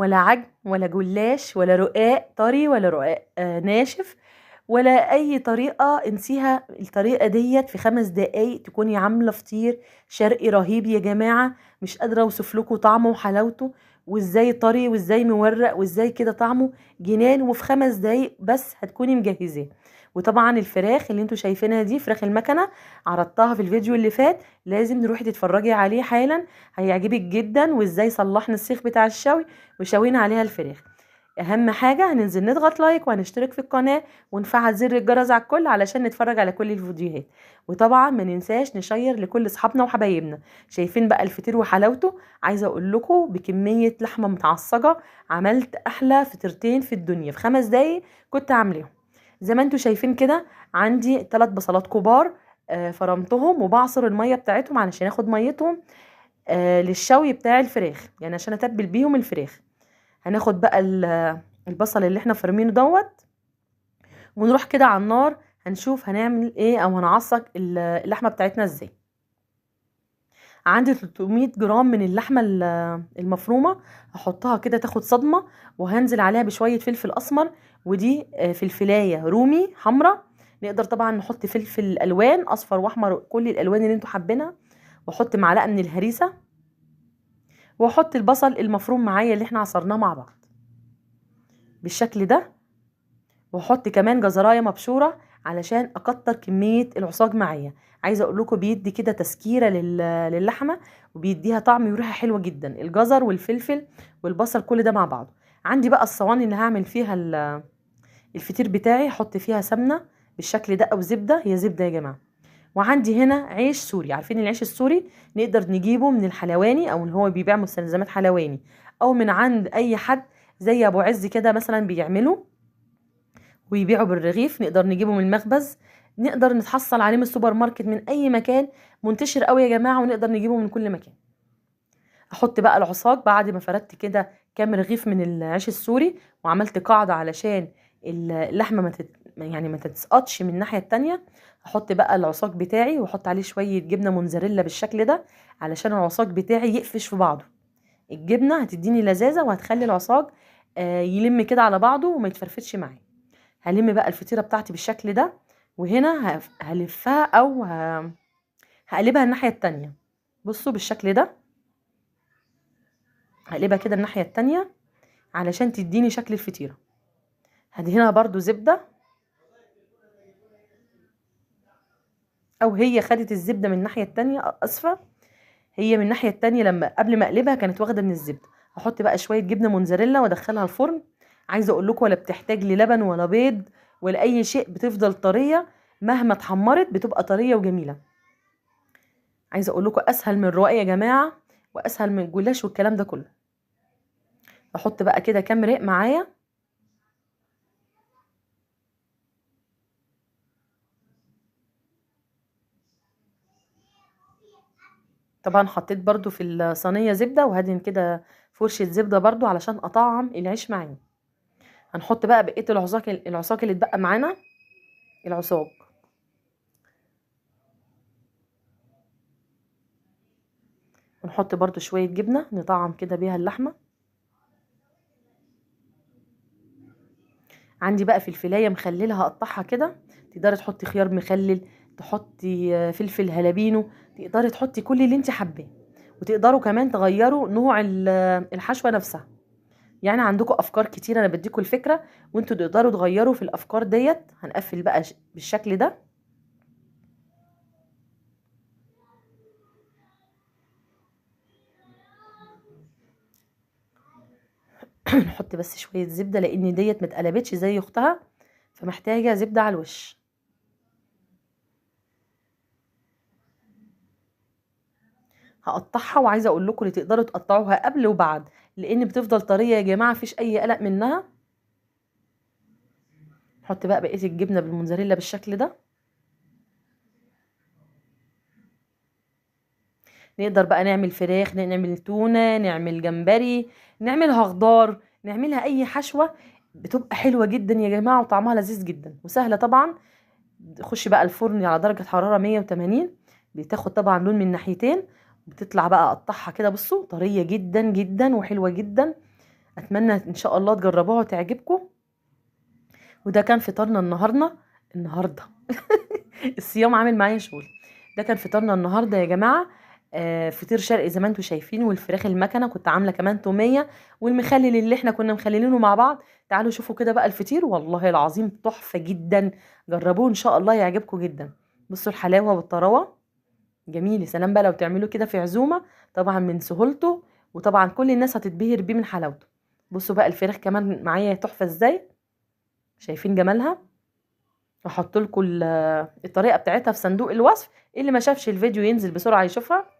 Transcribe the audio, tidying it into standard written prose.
ولا عجن ولا جلاش ولا رقاق طري ولا رقاق ناشف ولا اي طريقه انسيها. الطريقة ديت في 5 دقايق تكوني عامله فطير شرقي رهيب يا جماعة، مش قادرة اوصف لكم طعمه وحلاوته، وازاي طري وازاي مورق وازاي كده طعمه جنان، وفي 5 دقايق بس هتكوني مجهزاه. وطبعا الفراخ اللي انتوا شايفينها دي فراخ المكنه، عرضتها في الفيديو اللي فات، لازم تروحي تتفرجي عليه حالا، هيعجبك جدا. وازاي صلحنا السيخ بتاع الشوي وشوينا عليها الفراخ. اهم حاجة هننزل نضغط لايك وهنشترك في القناة ونفعل زر الجرس على الكل علشان نتفرج على كل الفيديوهات. وطبعا ما ننساش نشير لكل اصحابنا وحبايبنا. شايفين بقى الفطير وحلاوته؟ عايزه اقول لكم بكمية لحمه متعصجه عملت احلى فطيرتين في الدنيا في 5 دقايق كنت عاملاهم. زي ما انتوا شايفين كده عندي 3 بصلات كبار، فرمتهم وبعصر المية بتاعتهم علشان اخد ميتهم، للشوي بتاع الفراخ، يعني عشان اتبل بيهم الفراخ. هناخد بقى البصل اللي احنا فرمينه دوت ونروح كده على النار، هنشوف هنعمل ايه او هنعصج اللحمة بتاعتنا ازاي. عندي 300 جرام من اللحمة المفرومه، هحطها كده تاخد صدمة، وهنزل عليها بشوية فلفل اسمر، ودي فلفلايه رومي حمراء، نقدر طبعا نحط فلفل الوان اصفر واحمر كل الالوان اللي انتوا حابينها، واحط معلقه من الهريسه، واحط البصل المفروم معايا اللي احنا عصرناه مع بعض بالشكل ده، واحط كمان جزرايه مبشوره علشان اكتر كمية العصاج معايا. عايزه اقول لكم بيدي كده تسكيره للحمه، وبيديها طعم وريحه حلوة جدا، الجزر والفلفل والبصل كل ده مع بعضه. عندي بقى الصواني اللي هعمل فيها الفطير بتاعي، هحط فيها سمنه بالشكل ده او زبدة، هي زبدة يا جماعة. وعندي هنا عيش سوري، عارفين العيش السوري نقدر نجيبه من الحلواني او ان هو بيبيع مستلزمات حلواني، او من عند اي حد زي ابو عز كده مثلا بيعمله ويبيعه بالرغيف، نقدر نجيبه من المخبز، نقدر نتحصل عليه من السوبر ماركت، من اي مكان، منتشر قوي يا جماعة، ونقدر نجيبه من كل مكان. احط بقى العصاج بعد ما فردت كده كام رغيف من العيش السوري، وعملت قاعدة علشان اللحمة ما تتسقطش من الناحية التانية. احط بقى العصاج بتاعي واحط عليه شوية جبنه موتزاريلا بالشكل ده علشان العصاج بتاعي يقفش في بعضه. الجبنة هتديني لذاذه وهتخلي العصاج، يلم كده على بعضه وما يتفرفتش معايا. هلم بقى الفطيره بتاعتي بالشكل ده، وهنا هلفها او هقلبها الناحية التانية. بصوا بالشكل ده هقلبها كده الناحية التانية علشان تديني شكل الفطيره. هدهنها برضو زبدة، او هي خدت الزبدة من الناحية التانية، اسفه هي من الناحية التانية لما قبل ما اقلبها كانت واخده من الزبدة. هحط بقى شوية جبنه موتزاريلا وادخلها الفرن. عايزه اقول لكم ولا بتحتاج للبن ولا بيض ولا اي شيء، بتفضل طرية مهما اتحمرت، بتبقى طرية وجميلة. عايزه اقول لكم اسهل من الرقاق يا جماعة، واسهل من الجلاش والكلام ده كله. احط بقى كده كام رق معايا، طبعا حطيت برضو في الصينية زبدة، وهدهن كده فرشه زبدة برضو علشان اطعم العيش معايا. هنحط بقى بقية العصاك اللي اتبقى معانا، العصاج. ونحط برضو شوية جبنه نطعم كده بيها اللحمة. عندي بقى فلفلايه مخلله هقطعها كده، تقدري تحطي خيار مخلل، تحطي فلفل هالبينو، تقدري تحطي كل اللي انت حباه. وتقدروا كمان تغيروا نوع الحشوه نفسها، يعني عندكم افكار كتير، انا بديكم الفكرة وانتوا تقدروا تغيروا في الافكار ديت. هنقفل بقى بالشكل ده. نحط بس شوية زبدة لان ديت ما اتقلبتش زي اختها، فمحتاجه زبدة على الوش. هقطعها، وعايزه اقول لكم اللي تقدروا تقطعوها قبل وبعد لان بتفضل طرية يا جماعة، مفيش اي قلق منها. نحط بقى بقية الجبنة بالموتزاريلا بالشكل ده. نقدر بقى نعمل فراخ، نعمل تونه، نعمل جمبري، نعملها خضار، نعملها اي حشوه، بتبقى حلوة جدا يا جماعة وطعمها لذيذ جدا وسهلة طبعا. خش بقى الفرن على درجه حرارة 180، بتاخد طبعا لون من ناحيتين، بتطلع بقى اقطعها كده. بصوا طرية جدا جدا وحلوه جدا. اتمنى ان شاء الله تجربوها وتعجبكم. وده كان فطارنا النهارده الصيام عامل معايا شغل. ده كان فطارنا النهارده يا جماعة، فطير شرقي زي ما انتم شايفين، والفراخ المكنه كنت عامله كمان توميه، والمخلل اللي احنا كنا مخللينه مع بعض. تعالوا شوفوا كده بقى الفطير، والله العظيم تحفة جدا، جربوه ان شاء الله يعجبكم جدا. بصوا الحلاوة والطراوه، جميل. يا سلام بقى لو تعملوه كده في عزومة، طبعا من سهولته، وطبعا كل الناس هتتبهر بيه من حلاوته. بصوا بقى الفراخ كمان معايا تحفة ازاي، شايفين جمالها. هحط لكم الطريقة بتاعتها في صندوق الوصف، اللي ما شافش الفيديو ينزل بسرعة يشوفها.